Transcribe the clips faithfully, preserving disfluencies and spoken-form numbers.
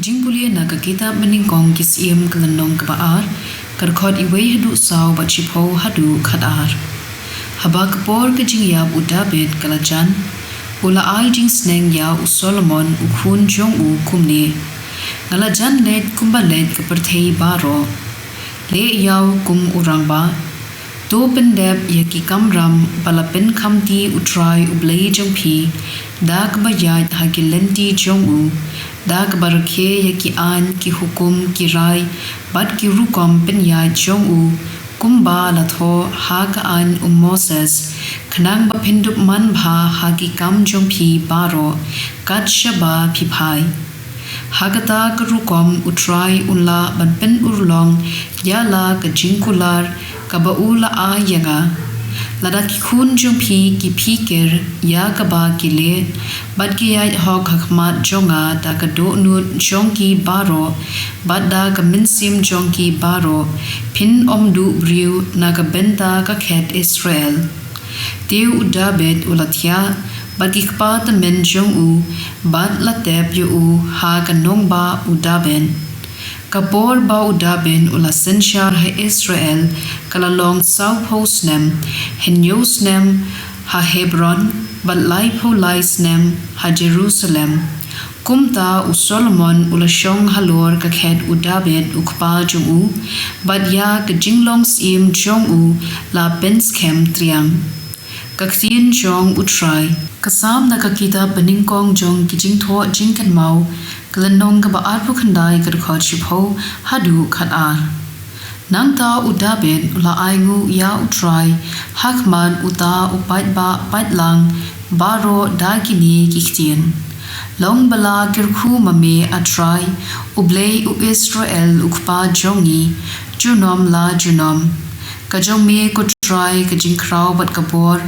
Jingpule na ka kitab Banyngkong ki Syiem ka lynnong kaba ar, ka dkhot wei haduh saw bad shiphew haduh khatar. Haba ka por ka jingïap u David ka la jan, u la ai jingsneng ïa u Solomon u khun jong u kumne: Nga la jan leit kumba leit ka pyrthei baroh. Leh ïa u kum u rangbah. To pyndep ïa ki kamram ba la pynkhamti U Trai U Blei jong phi da kaba ïaid ha ki lynti jong u, da kaba rakhe ïa ki aiñ, ki hukum, ki rai bad ki rukom pynïaid jong u, kumba la thoh ha ka aiñ u Moses, khnang ba phin dup manbha ha ki kam jong phi baroh kat shaba phi phai. Ha kata ka rukom U Trai un lah ban pynurlong ïa la ka jingkular kaba u la ai ïa nga. Lada ki khun jong phi ki phikir ïa kaba ki leh bad ki ïaid hok ha khmat jong nga da ka dohnud jong ki baroh bad da ka mynsiem jong ki baroh, phin ym duh briew na ka bynta ka khet Israel. Te u David u la thiah bad ki kpa tymmen jong u bad la tep ïa u ha ka nongbah u David. Ka por ba u David u la synshar ha Israel ka la long sawphew snem, hynñiew snem ha Hebron bad laiphew lai snem ha Jerusalem. Kumta u Solomon u la shong halor ka khet u David u kpa jong u, bad ïa ka jinglong syiem jong u la pynskhem triang. Ka ktien jong U Trai. Ka Salm na ka kitab Banyngkong jong ki Jingthoh Jingkynmaw, ka lynnong kaba arphew khyndai, ka dkhot shiphew haduh khatar. Nangta u David u la ainguh ïa U Trai ha khmat uta u paidbah paidlang baroh da kine ki ktien: Long ba la kyrkhu ma me, A Trai, U Blei u Israel u kpa jong ngi, junom la junom. Ka jong me, ko Trai, ka jingkhraw bad ka bor,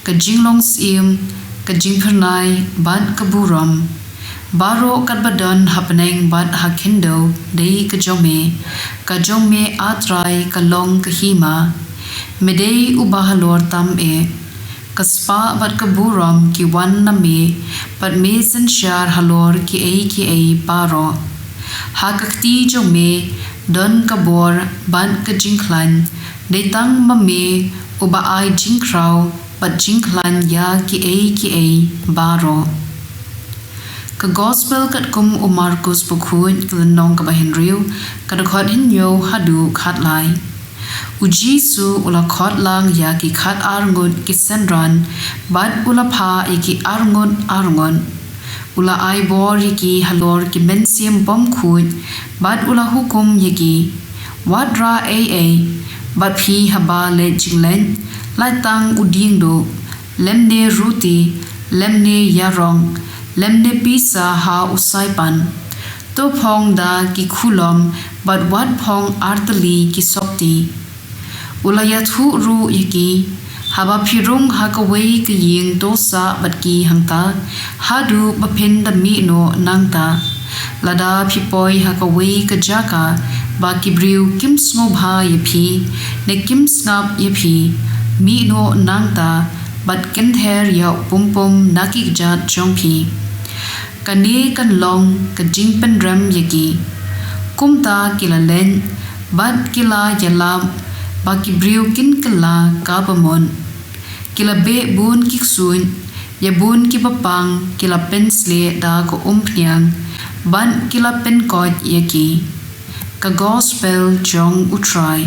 ka jinglong syiem, ka jingphyrnai bad ka burom. Baroh katba don ha bneng bad ha khyndew dei ka jong me. Ka jong me, A Trai, ka long ka hima. Me dei uba halor tam eh. Ka spah bad ka burom ki wan na me, bad me synshar halor kiei kiei baroh. Ha ka kti jong me don ka bor bad ka jingkhlaiñ. Dei tang ma me uba ai jingkhraw bad jingkhlaiñ ïa kiei kiei baroh. Ka Gospel katkum u Markus Bakhuid, ka lynnong kaba hynriew, ka dkhot hynñiew haduh khatlai. U Jisu u la khot lang ïa ki khatar ngut ki synran, bad u la phah ïa ki arngut arngut. U la ai bor ïa ki halor ki mynsiem bymkhuid, bad u la hukum ïa ki: Wat rah ei ei, bad phi haba leit jingleit, lait tang u diengduh, lymne ruti, lymne ïarong, lymne pisa ha u saipan. To phong da ki khulom, bad wat phong artylli ki sopti. U la ïathuh ruh ïa ki: Haba phi rung ha kawei ka ïing, to sah bad ki hangta, haduh ba phin da mih noh nangta. Lada phi poi ha kawei ka jaka ba ki briew kim sngewbha ïa phi, ne kim sngap ïa phi, mih noh nangta, bad kynther ïa u pum pum na ki kjat jong phi. Kane kan long ka jingpynrem ïa ki. Kumta ki la leit, bad ki la ïalap ba ki briew kin kylla kaba mut. Ki la beh bun ki ksuid, ïa bun kiba pang ki la pynslieh da ka umphniang, bad ki la pynkoit ïa ki. Ka Gospel jong U Trai.